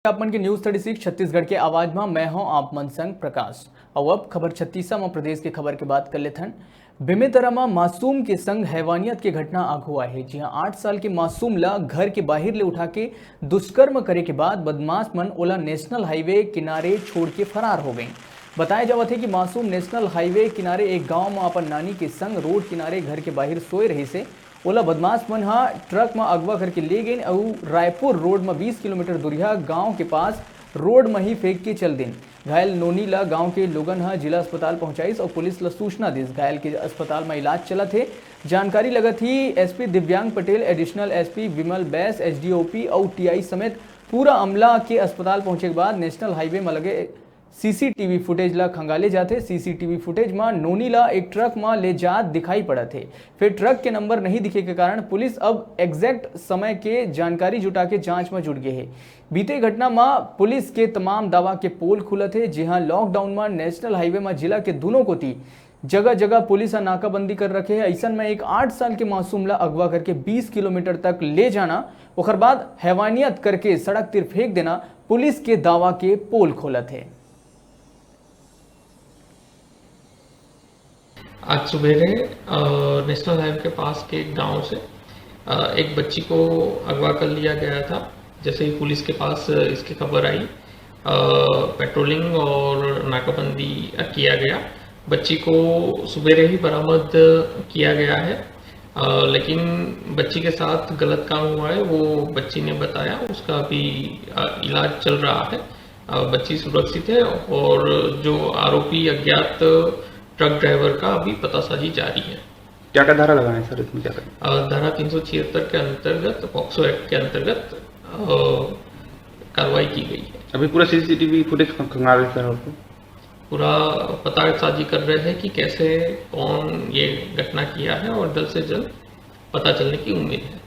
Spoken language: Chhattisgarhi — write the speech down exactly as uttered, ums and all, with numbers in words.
आप मन के न्यूज़ थर्टी सिक्स छत्तीसगढ़ के आवाज म मैं हूं आप मन संग प्रकाश। अउ अब खबर छत्तीसा म प्रदेश के खबर के बात कर लेथन। बेमेतरा म मासूम के संग हैवानियत के घटना आघू आए हे। जी हां, आठ साल के मासूम ला घर के बाहिर ले उठा के दुष्कर्म करे के बाद बदमाश मन ओला नेशनल हाईवे किनारे छोड़ के फरार हो गए। बताया जावत हे कि मासूम नेशनल हाईवे किनारे एक गांव म अपन नानी के संग रोड किनारे घर के बाहिर सोए रहिस हे। ओला बदमाश मन ह ट्रक म अगवा करके ले गेन अउ रायपुर रोड म बीस किलोमीटर दूरिहा गांव के पास रोड म ही फेंक के चल दिन। घायल नोनी ल गांव के लोगन ह जिला अस्पताल पहुंचाइस अउ पुलिस ल सूचना दिस। घायल के अस्पताल म इलाज चलत हे। जानकारी लगत ही एसपी दिव्यांग पटेल, एडिशनल एसपी विमल बैस, एसडीओपी अउ टीआई समेत पूरा अमला के अस्पताल पहुंचे के बाद नेशनल हाईवे म लगे सीसीटीवी फुटेज ला खंगाले जाथे। सीसीटीवी फुटेज म नोनी ला एक ट्रक म ले जात दिखाई पड़त हे। फेर ट्रक के नंबर नहीं दिखे के कारण पुलिस अब एग्जैक्ट समय के जानकारी जुटा के जांच म जुट गे हे। बीते घटना म पुलिस के तमाम दावा के पोल खुलत हे, जिहां लॉकडाउन म नेशनल हाईवे म जिला के दूनों कोती जगह-जगह पुलिस ह नाकाबंदी कर रखे हे। अइसन म एक आठ साल के मासूम ला अगवा करके बीस किलोमीटर तक ले जाना, ओकर बाद हैवानियत करके सड़क तिर फेंक देना पुलिस के दावा के पोल खोलत हे। आज सुबेरे, अ, नेशनल हाईवे के पास के एक गांव से, अ, एक बच्ची को अगवा कर लिया गया था। जैसे ही पुलिस के पास इसकी खबर आई, अ, पेट्रोलिंग और नाकाबंदी किया गया। बच्ची को सुबेरे ही बरामद किया गया है, अ, लेकिन बच्ची के साथ गलत काम हुआ है, वो बच्ची ने बताया। उसका अभी, अ, इलाज चल रहा है। अ, बच्ची सुरक्षित है और जो आरोपी अज्ञात ट्रक ड्राइवर का अभी पतासाजी जारी है। क्या क्या धारा लगाए हैं सर इसमें, क्या क्या? अ, धारा तीन सौ छिहत्तर के अंतर्गत, पॉक्सो एक्ट के अंतर्गत, अ, कार्रवाई की गई है। अभी पूरा सीसीटीवी फुटेज खंगाल रहे सर आपको? पूरा पतासाजी कर रहे हैं कि कैसे, कौन ये घटना किया है और जल्द से जल्द पता चलने की उम्मीद है।